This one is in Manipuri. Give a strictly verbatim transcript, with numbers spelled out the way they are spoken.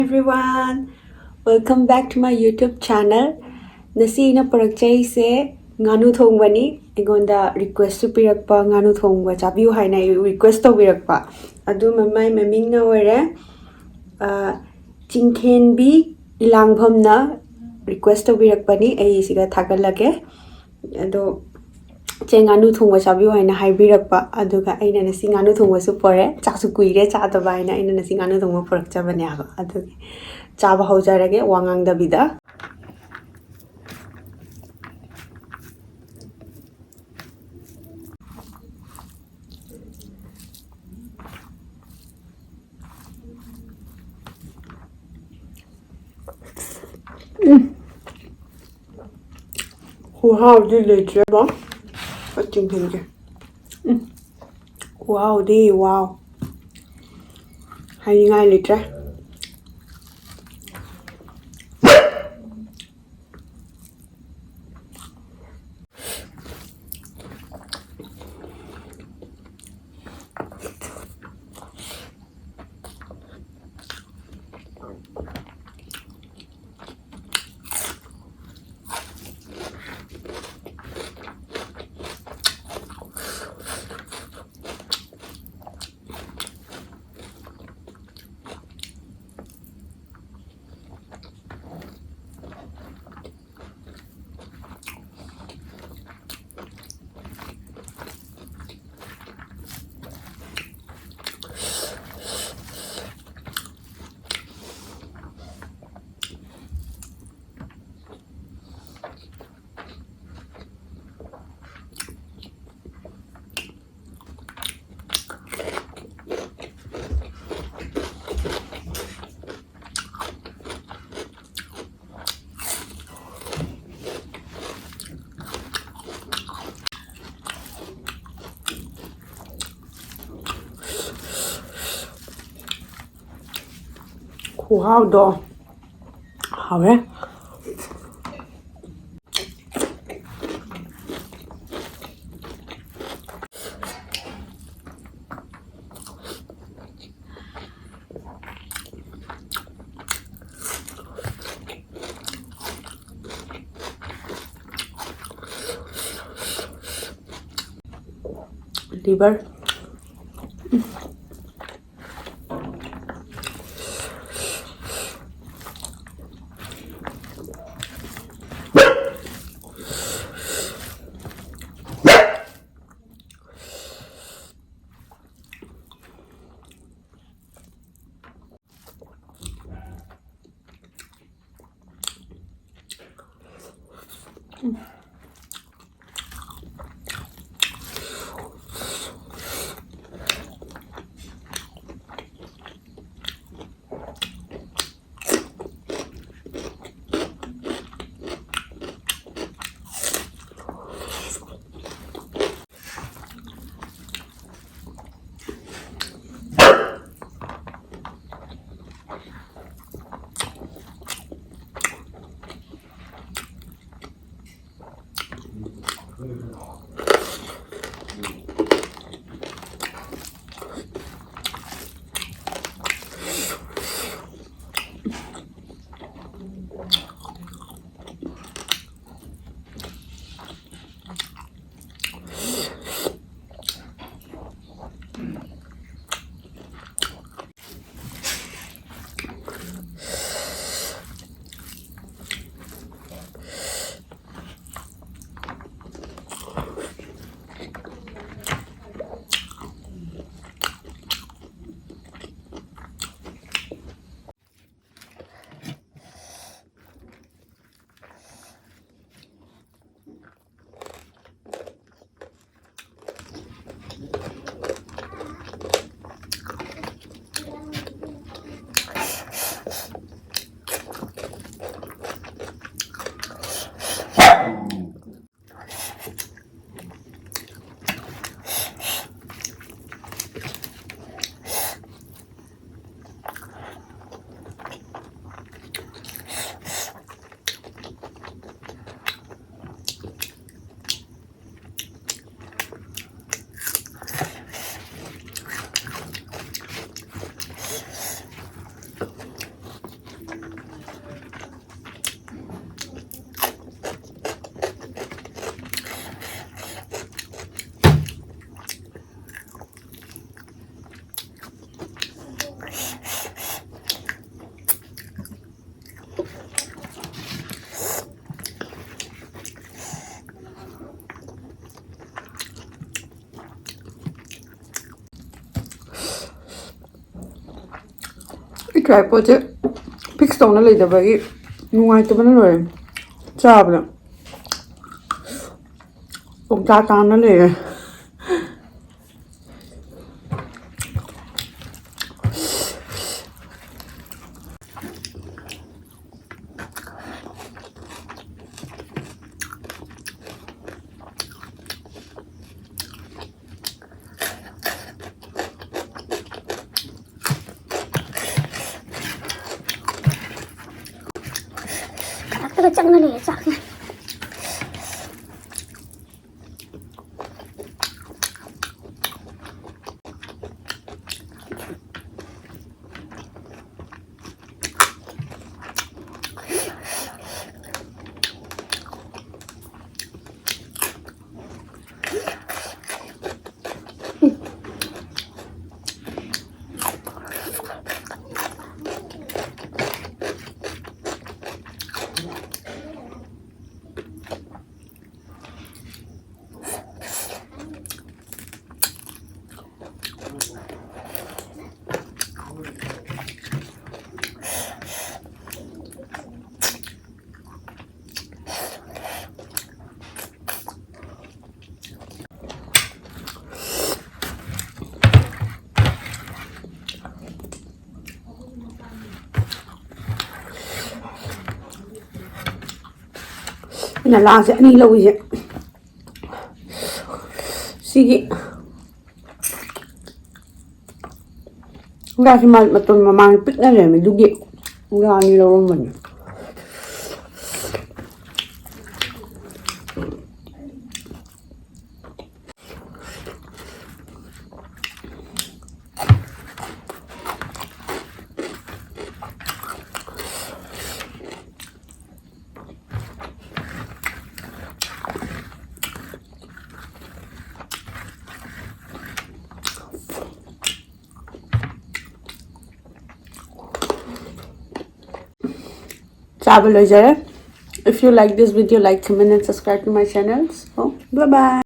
Everyone, welcome back to my YouTube channel. ꯉꯁꯤ ꯑꯩꯅ ꯄꯨꯔꯛꯆꯔꯤꯁꯦ ꯉꯥꯅꯨ ꯊꯣꯡꯕꯅꯤ꯫ ꯑꯩꯉꯣꯟꯗ ꯔꯤꯀ꯭ꯋꯦꯁꯁꯨ ꯄꯤꯔꯛꯄ, ꯉꯥꯅꯨ ꯊꯣꯡꯕ ꯆꯥꯕꯤꯌꯨ ꯍꯥꯏꯅ ꯔꯤꯀ꯭ꯋꯦꯁ ꯇꯧꯕꯤꯔꯛꯄ꯫ ꯑꯗꯨ ꯃꯃꯥꯏ ꯃꯃꯤꯡꯅ ꯑꯣꯏꯔꯦ, ꯑ, ꯆꯤꯡꯊꯦꯟꯕꯤ ꯏꯂꯥꯡꯐꯝꯅ ꯔꯤꯀ꯭ꯋꯦꯁ ꯇꯧꯕꯤꯔꯛꯄꯅꯤ꯫ ꯑꯩ ꯁꯤꯗ ꯊꯥꯒꯠꯂꯒꯦ꯫ ꯑꯗꯣ ꯆꯦ ꯉꯥꯅꯨ ꯊꯣꯡꯕ ꯆꯥꯕꯤꯌꯨ ꯍꯥꯏꯅ ꯍꯥꯏꯕꯤꯔꯛꯄ, ꯑꯗꯨꯒ ꯑꯩꯅ ꯉꯁꯤ ꯉꯥꯅꯨ ꯊꯣꯡꯕꯁꯨ ꯄꯣꯔꯦ, ꯆꯥꯛꯁꯨ ꯀꯨꯏꯔꯦ ꯆꯥꯗꯕ ꯍꯥꯏꯅ ꯑꯩꯅ ꯉꯁꯤ ꯉꯥꯅꯨ ꯊꯣꯡꯕ ꯄꯨꯔꯛꯆꯕꯅꯦ ꯍꯥꯏꯕ꯫ ꯑꯗꯨꯒꯤ ꯆꯥꯕ ꯍꯧꯖꯔꯒꯦ ꯋꯥ ꯉꯥꯡꯗꯕꯤꯗ꯫ ꯈꯨꯍꯥꯎꯗꯤ ꯂꯩꯇ꯭ꯔꯦꯕꯣ꯫ ꯆꯤꯡꯊꯦꯟꯒꯤ꯫ ꯎꯝ꯫ ꯈꯨꯍꯥꯎꯗꯤ ꯋꯥꯎ꯫ ꯍꯥꯏꯅꯤꯡꯉꯥꯏ ꯂꯩꯇ꯭ꯔꯦ꯫ ꯈꯨꯍꯥꯎꯗꯣ ꯍꯥꯎꯔꯦ꯫ Liver. ꯇ꯭ꯔꯥꯏꯄꯣꯠꯁꯦ ꯐꯤꯛꯁ ꯇꯧꯅ ꯂꯩꯇꯕꯒꯤ ꯅꯨꯡꯉꯥꯏꯇꯕꯅ ꯂꯣꯏꯔꯦ꯫ ꯆꯥꯕꯗ ꯄꯣꯡꯇꯥ ꯇꯥꯅ ꯂꯩꯔꯦ꯫ ꯀꯔꯛꯇꯒ ꯆꯪꯉ ꯂꯩꯔꯦ ꯆꯥꯛꯁꯦ꯫ ꯑꯩꯅ ꯂꯥꯁꯦ ꯑꯅꯤ ꯂꯧꯏꯁꯦ꯫ ꯁꯤꯒꯤ ꯉꯥꯁꯤ ꯃꯥ-, ꯃꯇꯣꯟ ꯃꯃꯥꯡ ꯄꯤꯛꯅ ꯂꯩꯔꯝꯃꯦ, ꯑꯗꯨꯒꯤ ꯉꯥ ꯑꯅꯤ ꯂꯧꯔꯝꯕꯅꯦ꯫ ꯆꯥꯕ ꯂꯣꯏꯖꯔꯦ꯫ If you like this video, like, comment and subscribe to my channel. So, bye bye.